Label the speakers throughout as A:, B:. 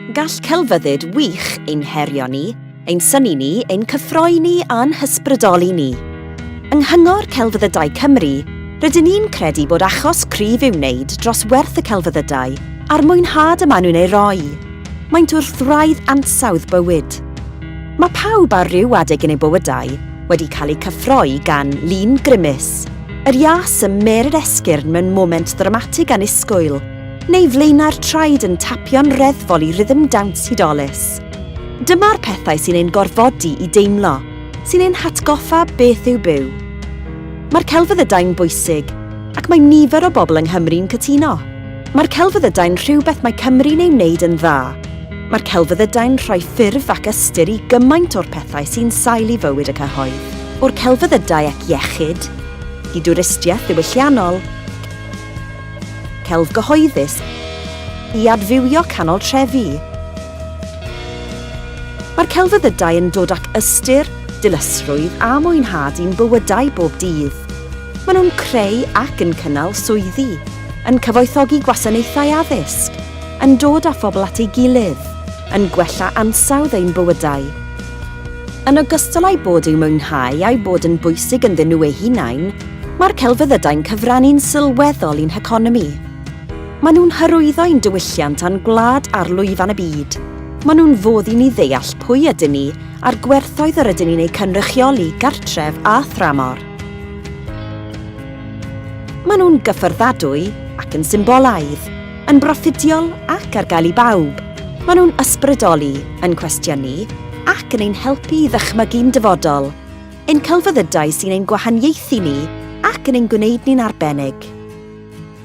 A: Gall celfyddyd wych ein herio ni, ein synnu ni, ein cyffroi ni a'n hysbrydoli ni. Yng Nghyngor Celfyddydau Cymru, rydyn ni'n credu bod achos cryf i'w wneud dros werth y celfyddydau a'r mwynhad y maen nhw'n ei roi. Maent wrth wraidd ansawdd bywyd. Mae pawb ar ryw adeg yn eu bywydau wedi cael eu cyffroi gan lun grymus, yr ias ym mêr yr esgyrn mewn moment ddramatig annisgwyl, neu flaenau'r traed yn tapio'n reddfol i rythm dawns hudolus. Dyma'r pethau sy'n ein gorfodi i deimlo, sy'n ein hatgoffa beth yw byw. Mae'r celfyddydau'n bwysig, ac mae nifer o bobl yng Nghymru'n cytuno. Mae'r celfyddydau'n rhywbeth mae Cymru'n ei wneud yn dda. Mae'r celfyddydau'n rhoi ffurf ac ystyr i gymaint o'r pethau sy'n sail i fywyd y cyhoedd. O'r celfyddydau ac iechyd, i dwristiaeth ddiwylliannol, celf gyhoeddus i adfywio canol trefi. Mae'r celfyddydau yn dod ac ystyr, dilysrwydd a mwynhad i'n bywydau bob dydd. Maen nhw'n creu ac yn cynnal swyddi, yn cyfoethogi gwasanaethau addysg, yn dod â phobl at ei gilydd, yn gwella ansawdd ein bywydau. Yn ogystal â'u bod i'w mwynhau a'u bod yn bwysig ynddyn nhw eu hunain, Mae'r celfyddydau'n cyfrannu'n sylweddol i'n heconomi. Maen nhw'n hyrwyddo ein diwylliant a'n gwlad ar lwyfan y byd. Maen nhw'n fodd i ni ddeall pwy ydyn ni a'r gwerthoedd yr ydyn ni'n eu cynrychioli gartref a thramor. Maen nhw'n gyffyrddadwy ac yn symbolaidd, yn broffidiol ac ar gael i bawb. Maen nhw'n ysbrydoli, yn cwestiynu ac yn ein helpu i ddychmygu'n dyfodol. Ein celfyddydau sy'n ein gwahaniaethu ni ac yn ein gwneud ni'n arbennig.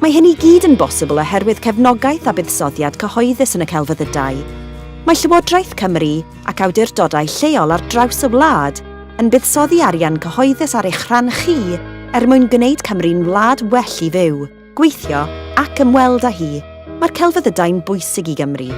A: Mae hyn i gyd yn bosibl oherwydd cefnogaeth a buddsoddiad cyhoeddus yn y celfyddydau. Mae Llywodraeth Cymru ac awdurdodau lleol ar draws y wlad yn buddsoddi arian cyhoeddus ar eich rhan chi er mwyn gwneud Cymru'n wlad well i fyw, gweithio ac ymweld â hi. Mae'r celfyddydau'n bwysig i Gymru.